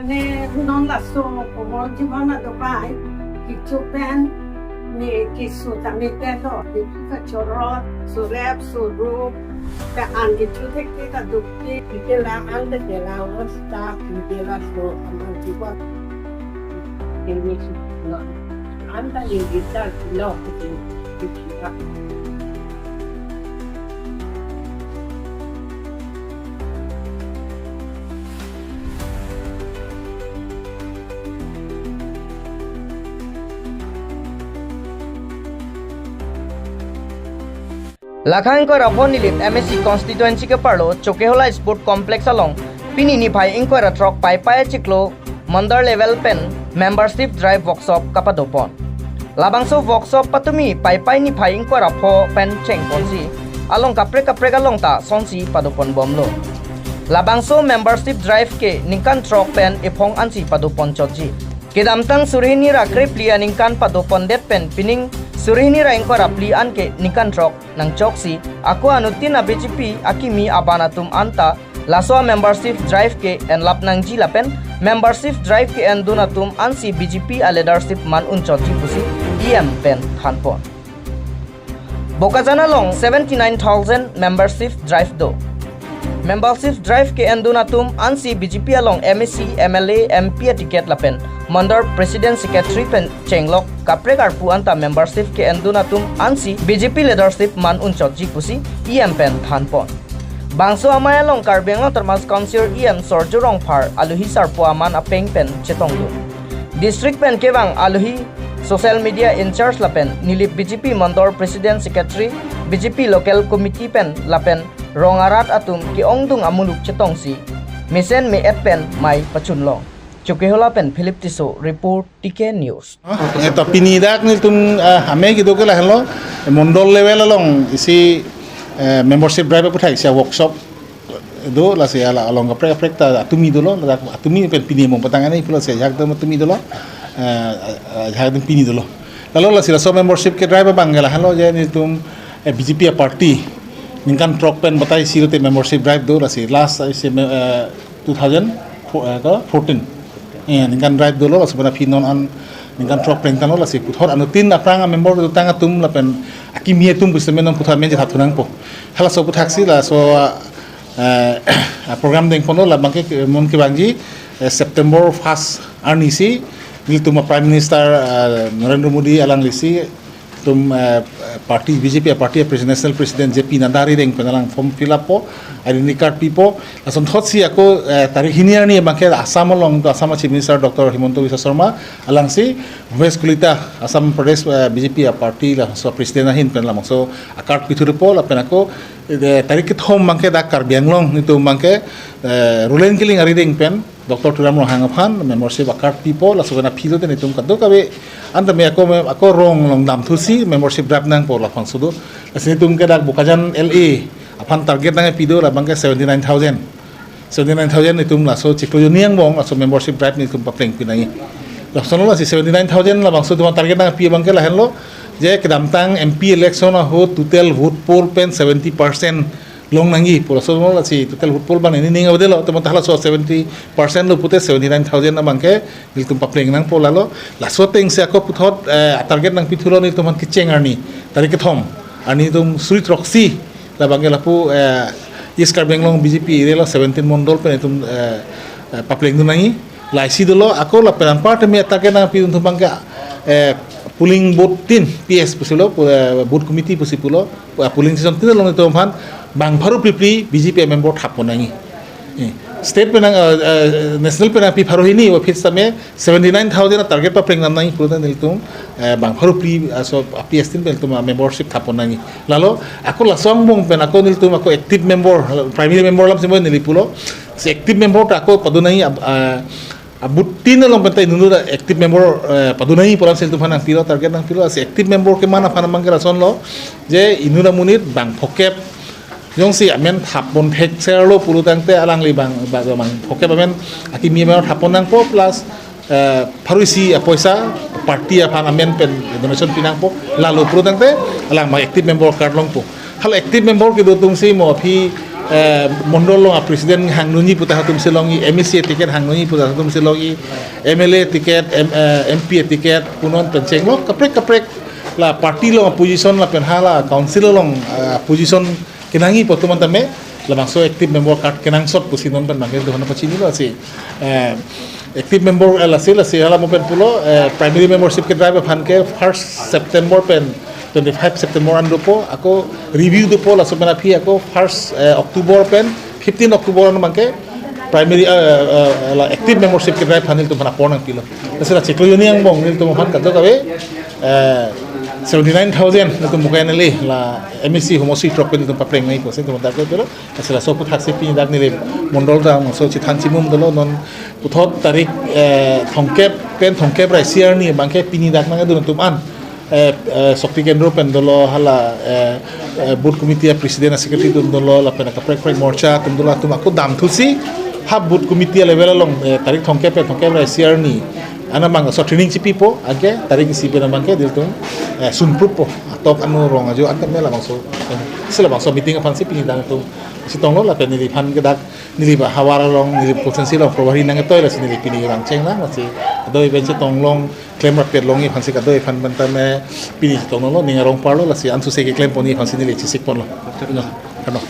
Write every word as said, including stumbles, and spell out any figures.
Ne non laso komorbidity adopai, kecho pen ne keso tame te lo, kecho kachorot, surep, surup, ke an kecho thek ke kaduk ke, ke la an de ke la os ta, ke la so aman ke ba. Ini su lo. An ta ini ta lo ke ke. Lake ingkoi ra pho nilit M A C constituency keparlo Chokihola Sport Complex along pini niphai ingkoi ra throk Paipai achiklo mandal level pen membership drive workshop kapadopon. Labangso workshop patumi Paipai niphai ingkoi ra pho pen chengponsi along kaprek kaprek along ta sonsi padopon bomlo. Labangso membership drive ke ningkan throk pen ephong ansi padopon chotji. Kedamtang suri hini ra krephli aningkan padopondet pen pining suri hini ra ingkoi ra phli an ke ningkan throk nangchoksi ako anuttin a B J P akimi aban atum anta laso a membership drive ke enlap nangji lapen membership drive ke-endun atum ansi B J P a leadership man unchotji pusi E M pen thanpon. Bokajan along seventy nine thousand membership drive do. Membership drive ke-endun atum ansi B J P along M A C, M L A, M P a ticket lapen mandal president, secretary pen chenglok kaprek arpu anta membership ke-endun atum ansi B J P leadership man unchotji pusi E M pen thanpon. Bangso amei along Karbi Anglong Autonomous Council E M Surjya Rongphar aluhi sarpo aman apeng pen chetongdun. District pen kevang aluhi social media in-charge lapen nilip B J P mandal president, secretary, B J P local committee pen lapen rong arat atum ke-ongdung amuluk chetongsi mesen me-et pen mei pachunlong. Chokihola pen Philip Tisso report, T K News. Eh, to pini dak nelitum, ah, amei kedo ke lahenlo, mondol level along isi, eh, membership drive aputhak isi workshop do, lasi ala along kaprek kaprek ta atumi dolo, ladak atumi pen pini mong patang ani pulo si ajahak dam atumi dolo, eh, ajahak dam pini dolo. Lalo lasi laso membership ke drive abang ke lahenlo je nelitum, eh, B J P a party ningkan throk pen batai si lote membership drive do, lasi last isi me-, eh, two thousand four, eh, ko fourteen. Eh, ningkan drive dolo, laso pen aphi non an ningkan throk plengtanglo, lasi puthot anuttin aphrang a member dotang atum lapen akimi atum pusitame non puthot amen chethat thunangpo. Halaso aputhaksi laso, eh, program dengponlo, labang ke mon kevangji, eh, September first arni si nelitum a Prime Minister, eh, Narendra Modi alanglisi tum, eh, party, B J P party president, national president J P Nadda arideng pen alang form fill up po, identity card pipo. Lasonthotsi ako, eh, tarik hini arni abangke Assam along, to Assam Chief Minister Doctor Himanta Biswa Sarma alangsi Bhupesh Kalita, Assam Pradesh, eh, B J P party laso president ahin pen labangso a card pithupo lapen ako, eh, tarik kethom abangke dak Karbi Anglong nelitum abangke, eh, Rural Killing arideng pen Doctor Tuliram Ronghang aphan membership a card pipo, laso pen aphi lote nelitum kadokave anta me ako me ako rong along damthusi membership drive nangpo labangso do. Lasi nelitum ke dak Bokajan L A aphan target nangpi do, labang ke seventy nine thousand. Seventy nine thousand nelitum laso chiklo jonni angbong laso membership drive nelitum paplengpi nangji. Lason lasi seventy nine thousand labangso atum target nangpi abangke lahenlo je kedamtang M P election ahut total vote poll pen seventy percent long nangji pu laso mo, lasi total vote poll abang nening avedetlo, temo ta laso seventy percent lo pute seventy nine thousand abangke nelitum papleng nangpo. Lalo laso atengsi ako puthot, eh, target nangpithulo nelitum aphan kecheng arni, tarik kethom arni nelitum suri throksi, labangke lapu, eh, East Karbi Anglong B J P area lo seventeen mondol pen nelitum, eh, eh, paplengdun nangji. Lasi dolo ako lapen anparta me target nangpidun atum abangke, eh, polling booth tin, P S pusi pulo, pu-, eh, booth committee pusi pulo, eh, polling station tin along nelitum aphan bang pharo phli phli B J P member thap pon nangji. Eh, state pen nang, eh, eh, national pen nangpi pharo hini, aphi sitame seventy nine thousand target papleng nang nangji pulote nelitum, eh, bang pharo phli, eh, so, P S tin pen nelitum, eh, membership thap pon nangji. Lalo ako laso angbong pen ako nelitum ako active member, primary member alam si mo neli pulo. Si active member ta ako padun nangji, ab-, ah, ah, booth tin along pen ta inut active member, eh, padun nangji pu alam si nelitum aphan nangpilo, target nangpilo. Si active member keman aphan abangke lasonlo je inut amonit bang phokep jongsi amen thap pon thekserlo pulo tangte alangli bang, bang, bang phokep amen akimi amen thap pon nangpo plus, eh, pharo isi apoisa party aphan amen pen donation pi nangpo, lalo pulo tangte alang bang active member card longpo. Hal active member kedo atumsi mo aphi, eh, mondol along a-president hangdunji puta hatum si longji, M A C ticket hangdunji puta hatum si longji, M L A ticket, M, eh, M P ticket, punon pen chenglok kaprek kaprek la party along position lapen hala council along, eh, position kenangji pu atum an tame labangso active member card kenangsot pusi non pen bangke dohana pachinilo si, eh, active member, eh, lasi lasi hala mo pen pulo, eh, primary membership kedrai aphan ke first September pen twenty-five September an dopo, ako review dopo, laso pen aphi ako first, eh, October pen fifteen October an bangke primary, eh, eh, la active membership kedrai aphan nelitum aphan apor nangpilo. Lasi la chiklo juni angbong nelitum aphan kadokave, eh, seventy nine thousand nelitum bukai neli la M A C homosi throk pen nelitum papreng nai pusi nelitum dak pilo. Lasi laso aphuthak si pini dak neli mondol damso chethan chimum dolo, non puthot tarik, eh, thomkep pen thomkep ra isi arni bangke pini dak nangdun atum an, eh, eh, Shakti Kendro pen dolo hala, eh, eh, booth committee a-president a-secretary atum dolo lapen kaprek kaprek morcha atum dolo, atum ako damthusi ha booth committee level along, eh, tarik thomkep pen thomkep ra isi arni ana bangso training chipipo, anke tarik isi pen bangke nelitum, eh, sunpruppo, atok anu rong ajo anke me labangso, eh, si labangso meeting aphan si pini dak nelitum chetonglo lapen neliphan ke dak neli ba havar along neli constituency along probari nangketoi lasi neli pini vangcheng lang lasi kadokave pen chetong long, klem rapet longji aphan si kadokave aphan pen tame pini chetong longlo, ning arong parlo lasi ansose keklem ponji aphan si neli chesik ponlo. Kano.